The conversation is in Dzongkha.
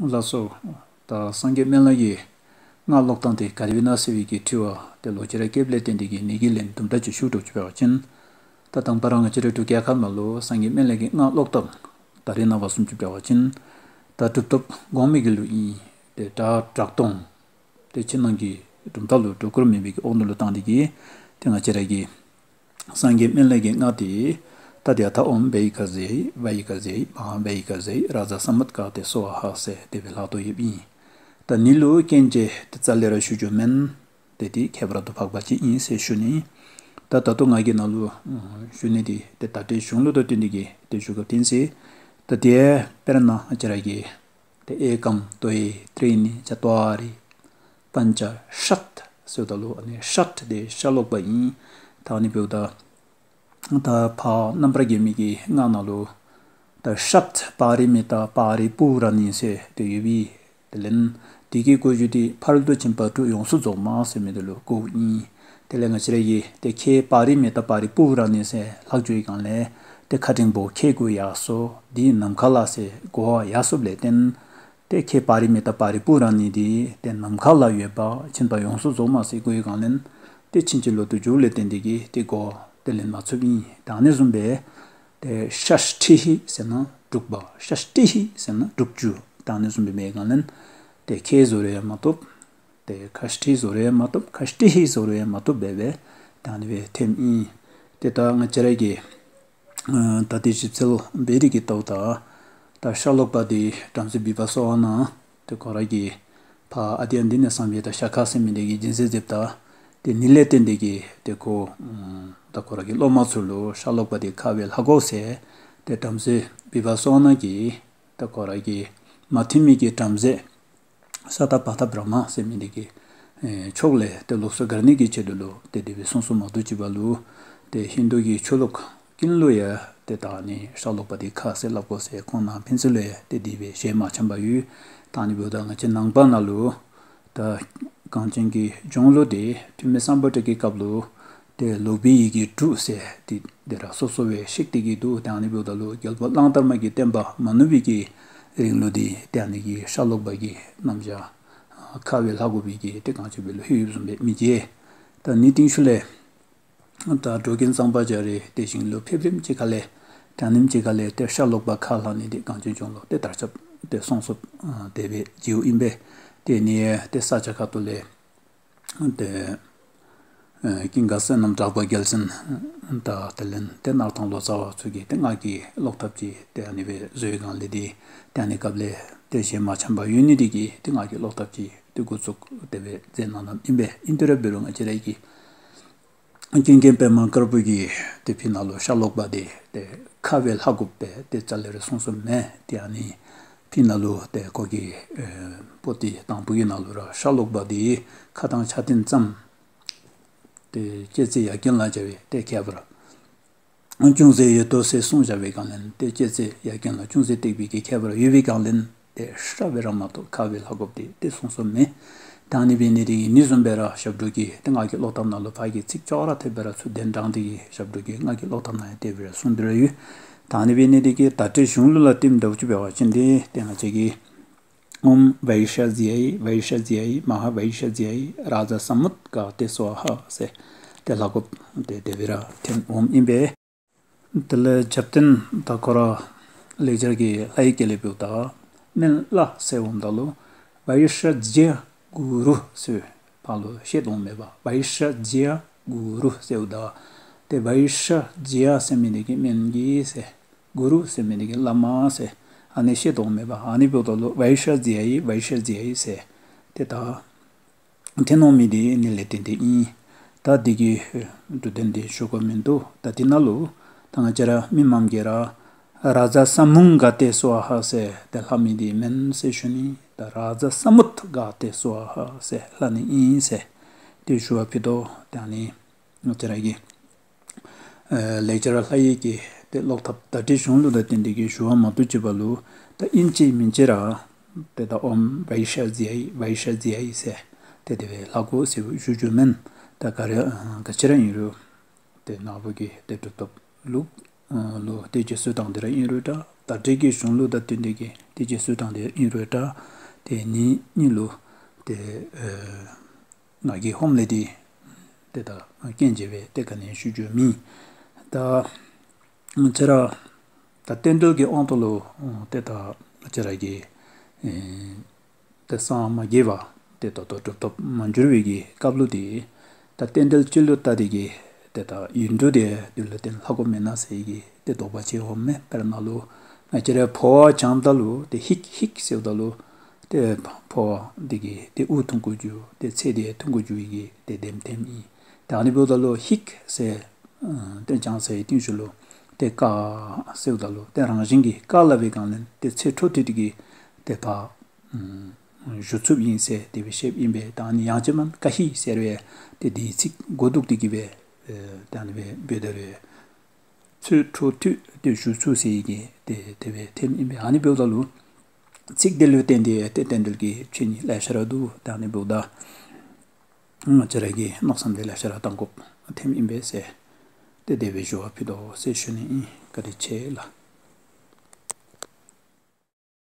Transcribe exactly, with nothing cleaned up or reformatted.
ལགས་སོ། ད་སངས་རྒྱས་སྨན་བླ་གི་སྔགས་ཀློག་སྟངས་དེ་ག་དེ་སྦེ་ཨིན་ན་ཟེར་བའི་གི་དྲི་བ་དེ་ལོག་ཅི་ར་བཀོདཔ་ལས་བརྟེན་ཏེ་གི་ངེ་གི་ལན་དུམ་གྲ་ཅིག་ཞུ་འགྱོ་ཅིག་འབད་བ་ཅིན། ད་དང་པ་ར་ང་བཅས་རའི་འབྲུག་རྒྱལ་ཁབ་ནང་ལུ་སངས་རྒྱས་སྨན་བླ་གི་སྔགས་ཀློག་སྟངས་ད་རེས་ནངས་པ་བཟུམ་ཅིག་འབད་བ་ཅིན། ད་གྲུབ་ཐོབ་གོང་མའི་གི་ལུགས་ཨིན། ཏེ་སྒྲ་གྲགས་སྟོང་། ཏེ་ཕྱི་ནང་གི་གྲུབ་མཐའ་ལུ་སྒྲོ་སྐུར་མེད་པའི་གི་འོག་ནང་ལུ་བཏང་སྟེ་གི་ཏེ་ང་བཅས་ར་གི་སངས་རྒྱས་སྨན་བླ་གི་སྔགས་དེ། ཏདྱ་ཐཱ། ཨོཾ་བཻ་ཥ་ཛྱེ་ཡེ་བཻ་ཥ་ཛྱེ་ཡེ་མ་ཧཱ་བཻ་ཥ་ཛྱེ་ཡེ་རཱ་ཛ་ས་མུད་ག་ཏེ་སྭཱ་ཧཱ་ཟེར་དེ་སྦེ་ལྷག་དོ་ཡོདཔ་ཨིན། ད་ནི་ལུ་རྐྱེན་བྱས་ཏེ་རྩ་ལས་ར་ཞུ་འགྱོ་མེན། ཏེ་དེ་ཁྱད་པར་དུ་འཕགས་པ་ཅིག་ཨིན་ཟེར་ཞུ་ནི། ད་ད་ལྟོ་ང་གིས་ནཱ་ལུ་ཞུ་ནི་དེ་ཏེ་ད་ལྟོའི་གཞུང་ལུགས་དང་བསྟུན་ཏེ་གི་ཏེ་ཞུ་དགོཔ་ཨིན་ཟེར། ད་དེ་དཔེར་ན་ང་བཅས་ར་གི་ཏེ་ཨེ་ཀམ་དྭཱི་ཏྲི་ནི་ཅ་ཏྭ་རི་པཉྩ་ཤད་ཟེརཝ་ད་ལུ་ཨ་ནི་ཤད་དེ་ཤ་ལོག་པ་ཨིན། ད་ཨ་ནི་འབདཝ་ད་ད་ཕར་རྣམ་པར་རྒྱལ་མའི་གི་སྔགས་ནང་ལུ་ད་ཤད་པ་རི་མི་ཏ་པ་རི་པུ་ར་ཎི་ཟེར་དེ་ཡོད་པའི། དེ་ལས་དེ་གི་གོ་རྒྱུ་དེ་ཕ་རོལ་ཏུ་ཕྱིན་པ་དྲུག་ཡོངས་སུ་རྫོགས་མ་ཟེར་མི་དེ་ལུ་གོཝ་ཨིན། དེ་ལས་ང་བཅས་ར་གིས་ཏེ་ཁྱེད་པ་རི་མི་ཏ་པ་རི་པུ་ར་ཎི་ཟེར་ལྷག་འགྱོ་བའི་སྒང་ལས་ཏེ་ཁ་འགྲེང་བུ་ཁྱེད་གུ་ཡར་སོ་དེ་ནམ་མཁའ་ལ་ཟེར་གོ་བ་ཡར་སོཔ་ལས་བརྟེན། ཏེ་ཁྱེད་པ་རི་མི་ཏ་པ་རི་པུ་ར་ཎི་དེ་ཏེ་ནམ་མཁའ་ལ་ཡོད་པ་ཕྱིན་པ་ཡོངས་སུ་རྫོགས་མ་ཟེར་གོ་བའི་སྒང་ལས་ཏེ་ཕྱིན་ཅི་ལོག་ཏུ་འགྱོཝ་ལས་བརྟེན་ཏེ་གི་ཏེ་གོ་བ་དེ་ལེན་མ་ཚུགསཔ་ཨིན། ད་ཨ་ནི་བཟུམ་སྦེ་ཏེ་ཤ་ཊི་ཧི་ཟེར་ན་དྲུག་པ། ཤ་ཊི་ཧི་ཟེར་ན་དྲུག་ཅུ། ད་ཨ་ནི་བཟུམ་སྦེ་མེད་སྒང་ལས་ཏེ་ཁྱེད་ཟེར་རུང་ཡང་མ་བཏུབ། ཏེ་ཁ་ཊི་ཧི་ཟེར་རུང་ཡང་མ་བཏུབ། ཁ་ཊི་ཧི་ཟེར་རུང་ཡང་མ་བཏུབ་སྦེ་སྦེ་ད་ཨ་ནི་སྦེ་ཐོནམ་ཨིན། ཏེ་ད་ང་བཅས་ར་གིས་ཨ་ད་ཏེ་ཞིབ་འཚོལ་འབད་དེ་གི་ལྟཝ་ད་ད་ཤ་ལོག་པ་དེ་བྲམ་ཟེ་བི་བ་སོ་ཝ་ན་ཏེ་ཁོ་ར་གིས་ཕར་ཨ་དེ་ཡང་འདི་ནི་སམ་ཡེ་ད་ཤ་ཁ་ཟེར་མི་དེ་གིས་སྦྱིན་སྲེག་མཛདཔ་ད་དེ་ནི་ལས་བརྟེན་ཏེ་གི་ཏེ་ཁོ་ཨམ་ད་ཁོ་ར་གི་སློབ་མ་ཚུ་ལུ་ཤ་ལོག་པ་དེ་ཁ་བའི་ལྷ་གོ་ཟེར་ཏེ་བྲམ་ཟེ་བི་བ་སོ་ཝ་ན་གིས་ད་ཁོ་ར་གི་མ་མཐུན་མི་གི་བྲམ་ཟེ་ས་ཏ་པ་ཏ་བྲ་མ་ཟེར་མི་དེ་གི་ཨེ་ཕྱོགས་ལས་ཏེ་ལོགས་སུ་བཀར་ནི་གི་ཆེད་དུ་ལུ་ཏེ་དེ་སྦེ་གསུངས་གསུངསམ་མ་གཏོགས་ཅིག་འབད་རུང་ཏེ་ཧིན་དུ་གི་ཆོས་ལུགས་ཀུན་ལུ་ཡང་ཏེ་ད་ཨ་ནི་ཤ་ལོག་པ་དེ་ཁ་ཟེར་སླབ་དགོ་ཟེར་ཁོང་ནང་ཕན་ཚུན་ལུ་ཡང་ཏེ་དེ་སྦེ་ཞལ་མ་འཆམ་པར་ཡོད། ད་ཨ་ནི་འབདཝ་ད་ང་བཅས་ནང་པ་ནང་ལུ་ད་གངས་ཅན་གྱི་ལྗོངས་ལུ་ཏེ་ཐུ་མི་སམ་བྷོ་ཊ་གི་སྐབས་ལུ་ཏེ་ལོག་པའི་ཡི་གེ་དྲུག་ཟེར་ཏེ་དེ་ར་སོ་སོ་སྦེ་བཤིག་སྟེ་གི་འདུག། ཏེ་ཨ་ནི་འབདཝ་ད་ལུ་རྒྱལ་པོ་གླང་དར་མ་གི་བསྟན་པ་མ་ནུབ་པའི་གི་རིང་ལུ་ཏེ་ཏེ་ཨ་ནི་གི་ཤ་ལོག་པ་གི་རྣམ་གཞག་ཁ་བའི་ལྷ་གོ་བའི་གི་ཏེ་གངས་ཅན་པའི་ལུ་ལྷོད་ཡོདཔ་བཟུམ་སྦེ་མི་འགྱེད། ད་ཨ་ནི་རྟིང་ཤུལ་ལས་ད་འགྲོ་མགོན་གཙང་པ་རྒྱ་རས་དེ་ཞིང་ལུ་ཕེབས་རིམ་ཅིག་ཁ་ལས་ད་ཨ་ནེམ་ཅིག་ཁ་ལས་ཏེ་ཤ་ལོག་པ་ཁ་ལྷག་ནི་དེ་གངས་ཅན་ལྗོངས་ལུ་ཏེ་དར་ཁྱབ་ཏེ་སོང་སོངམ་དེ་སྦེ་མཇལཝ་ཨིན་པས། ཏེ་ཨ་ནི་ཏེ་ས་སྐྱ་ཁ་ཐུག་ལས་ཏེ་ཨེ་ཀུན་དགའ་བསོད་ནམས་གྲགས་པ་རྒྱལ་མཚན་དང་དེ་ལས་ཏེ་སྣར་ཐང་ལོ་ཙཱ་བ་ཚུ་གིས་ཏེ་སྔགས་ཀྱི་ཀློག་ཐབས་ཅིག་ཏེ་ཨ་ནི་སྦེ་བཟོ་བའི་སྒང་ལས་ཏེ་ཏེ་ཨ་ནི་སྐབས་ལས་ཏེ་ཞལ་མ་འཆམ་པར་ཡོད་ནི་དེ་གིས་ཏེ་སྔགས་ཀྱི་ཀློག་ཐབས་ཅིག་ཏེ་འགོ་བཙུགས་དེ་སྦེ་མཛད་གནང་གནངམ་ཨིན་པས། ཨིན་ཏེ་ར་འབད་རུང་ང་བཅས་ར་གི་ཀུན་མཁྱེན་པདྨ་དཀར་པོ་གིས་ཏེ་ཕི་ནང་ལུ་ཤ་ལོག་པ་དེ་ཏེ་ཁ་བའི་ལྷ་གོ་སྦེ་ཏེ་རྩ་ལས་ར་གསུངས་གསུངསམ་མེད། ཏེ་ཨ་ནི་ཕི་ནང་ལུ་ཏེ་ཁོ་གི་ཨེ་པོ་ཏི་དང་པོ་གི་ནང་ལུ་ར་ཤ་ལོག་པ་དེ་ཁ་དང་ཕྱག་མཐུན་ཙམ་ཏེ་ལྕེ་རྩེ་ཡ་རྐན་ལ་སྦྱར་བའི་ཏེ་ཁྱད་པར་ཅུང་ཟད་ཡོད་དོ་ཟེར་གསུངས་བཞག་པའི་སྒང་ལས་ཏེ་ལྕེ་རྩེ་ཡ་རྐན་ལ་ཅུང་ཟད་བཏེགས་པའི་གི་ཁྱད་པར་ཡོད་པའི་སྒང་ལས་ཏེ་ཤ་སྦེ་ར་མ་གཏོགས་ཁ་བའི་ལྷ་གོ་སྦེ་ཏེ་གསུངས་གསུངསམ་མེད། ད་ཨ་ནི་འབད་ནི་དེ་གིས་ཨ་ནི་བཟུམ་སྦེ་ར་ཞབས་དྲུང་གི་ཏེ་སྔགས་ཀྱི་ཀློག་ཐབས་ནང་ལུ་ཕར་གྱི་ཚིག་ཅོག་ར་འཐདཔ་སྦེ་ར་ཚུར་གདན་དྲངས་ཏེ་གི་ཞབས་དྲུང་གི་སྔགས་ཀྱི་ཀློག་ཐབས་ནང་ཡང་དེ་སྦེ་ར་གསུངས་ཏེ་ར་ཡོད། ད་ཨ་ནི་འབད་ནི་དེ་གིས་ད་རེས་གཞུང་ལུགས་ལ་བསྟུནམ་འདྲཝ་ཅིག་འབད་བ་ཅིན་ཏེ་ཏེ་ང་བཅས་ཀྱིས་ཨོཾ་བཻ་ཥ་ཛྱེ་ཡེ་བཻ་ཥ་ཛྱེ་ཡེ་མ་ཧཱ་བཻ་ཥ་ཛྱེ་ཡེ་རཱ་ཛ་ས་མུད་ག་ཏེ་སྭཱ་ཧཱ་ཟེར་ཏེ་ལྷ་གོ་སྦེ་ཏེ་དེ་སྦེ་ར་ཐོནམ་ཨིན་པས། དེ་ལས་རྒྱབ་རྟེན་ད་ཁོ་ར་ལེགས་སྦྱར་གྱི་ལྷའི་སྐད་ལས་འབདཝ་ད་སྨན་བླ་ཟེར་འོངམ་ད་ལུ་བཻ་ཥ་ཛྱེ་གུ་རུ་ཟེར་ཕར་ལུ་བཤད་དོ་མས་པ། བཻ་ཥ་ཛྱེ་གུ་རུ་ཟེརཝ་ད་ཏེ་བཻ་ཥ་ཛྱེ་ཟེར་མི་དེ་གིས་སྨན་གྱི་ཟེར། གུ་རུ་ཟེར་མི་དེ་གིས་བླ་མ་ཟེར་ཨ་ནི་བཤད་དོ་མས་པ། ཨ་ནི་འབདཝ་ད་ལུ་བཻ་ཥ་ཛྱེ་ཡེ་བཻ་ཥ་ཛྱེ་ཡེ་ཟེར་ཏེ་ད་ཐོན་འོང་མི་དེ་ཨ་ནི་ལས་བརྟེན་ཏེ་ཨིན། ད་འདི་གི་འབྲུ་དོན་དེ་ཞུ་དགོཔ་མིན་འདུག། ད་འདི་ནང་ལུ་ད་ང་བཅས་ར་མི་མང་གིས་ར་རཱ་ཛ་ས་མུད་ག་ཏེ་སྭཱ་ཧཱ་ཟེར་ཏེ་ལྷག་མི་དེ་མེན་ཟེར་ཞུ་ནི། ད་རཱ་ཛ་ས་མུད་ག་ཏེ་སྭཱ་ཧཱ་ཟེར་ལྷག་ནི་ཨིན་ཟེར་ཏེ་ཞུ་བ་ཕུལ་དོ། ད་ཨ་ནི་ང་བཅས་ར་གི་ཨེ་ལེགས་སྦྱར་ལྷ་ཡིག་གི་ཏེ་ཀློག་ཐབས་ད་རེས་གཞུང་ལུགས་དང་བསྟུན་ཏེ་གི་ཞུ་བ་མ་གཏོགས་ཅིག་འབད་རུང་ད་ཨིན་ཅི་མིན་ཅི་ར་ཏེ་ད་ཨོཾ་བཻ་ཥ་ཛྱེ་ཡེ་བཻ་ཥ་ཛྱེ་ཡེ་ཟེར་ཏེ་དེ་སྦེ་ལྷ་གོ་ཟེར་ཞུ་རྒྱུ་མེན། ད་ག་ར་ག་ཅི་ར་ཨིན་རུང་ཏེ་ནཱ་བུ་གི་ཏེ་གྲུབ་ཐོབ་ལུགས་ལུ་ཏེ་རྗེས་སུ་འབྲངས་ཏེ་ར་ཨིན་རུང་འདྲ། བརྡ་སྤྲོད་ཀྱི་གཞུང་ལུགས་དང་བསྟུན་ཏེ་གི་ཏེ་རྗེས་སུ་འབྲངས་ཏེ་ཨིན་རུང་ད་ཏེ་ནི་ནི་ལུ་ཏེ་ཨེ་ང་གིས་ཧོམ་ལས་འདི་ཏེ་ད་རྐྱེན་བྱས་སྦེ་ཏེ་ག་ནི་ཞུ་རྒྱུ་མེད། ད་ང་བཅས་ར་ད་རྟེན་འབྲེལ་གྱི་དབང་དུ་ལུ་ཏེ་ད་ང་བཅས་ར་གི་ཨེ་ཏེ་སངས་མ་རྒྱས་པར་ཏེ་ད་ལྟོ་གྲུབ་ཐོབ་མ་འགྱུར་བའི་གི་སྐབས་ལུ་ཏེ་ད་རྟེན་འབྲེལ་ཅིག་ལུ་བལྟ་སྟེ་གི་ཏེ་ད་ཡུན་དུ་ཏེ་དུས་ལ་བརྟེན་ལྷག་དགོཔ་མེན་ན་ཟེར་གི་ཏེ་དོགས་པ་ཅིག་འོང་མས། དཔེར་ན་ལུ་ང་བཅས་ར་འཕོ་བ་བྱངམ་ད་ལུ་ཏེ་ཧིག་ཧིག་ཟེརཝ་ད་ལུ་ཏེ་འཕོ་བ་འདི་གིས་ཏེ་དབུགས་ཐུང་ཀུ་འགྱོ་ཏེ་ཚེ་འདི་ཐུང་ཀུ་འགྱོ་བའི་གི་ཏེ་དེམ་ཐེམ་ཨིན། ཏེ་ཨ་ནི་འབདཝ་ད་ལུ་ཧིག་ཟེར་ཨ་ཏེ་བྱང་ས་ཡི་རྟིང་ཤུལ་ལུ་ཏེ་ཀ་ཟེརཝ་ད་ལུ་ཏེ་རང་བཞིན་གྱིས་ཀ་ལ་བའི་སྒང་ལས་ཏེ་ཚེ་འཕྲོ་མཐུད་དེ་གི་ཏེ་ཕར་ཨ་ཞུ་ཚུགསཔ་ཨིན་ཟེར་དེ་སྦེ་བཤདཔ་ཨིན་པས། ད་ཨ་ནི་ཡང་ཅིན་མ་ཀ་ཧི་ཟེར་བའི་ཏེ་དེའི་ཚིག་གོ་བསྡུར་ཏེ་གི་སྦེ་ཨེ་ད་ཨ་ནི་སྦེ་འབདཝ་ད་རུང་ཚེ་འཕྲོ་མཐུད་དེ་ཞུ་ཚུགས་ཟེར་གི་ཏེ་དེ་སྦེ་ཐོནམ་ཨིན་པས། ཨ་ནི་འབདཝ་ད་ལུ་ཚིག་དེ་ལུ་བརྟེན་ཏེ་ཏེ་རྟེན་འབྲེལ་གྱི་ཆོས་ཉིད་ལེ་ཤ་ར་འདུག། ད་ཨ་ནི་འབདཝ་ད་ང་བཅས་ར་གིས་མནོ་བསམ་འདི་ལེ་ཤ་ར་བཏང་དགོཔ་ཐོནམ་ཨིན་པས་ཟེར་ཏེ་དེ་སྦེ་ཞུ་བ་ཕུལ་དོ་ཟེར་ཞུ་ནི་ཨིན། བཀའ་དྲིན་ཆེ་ལགས།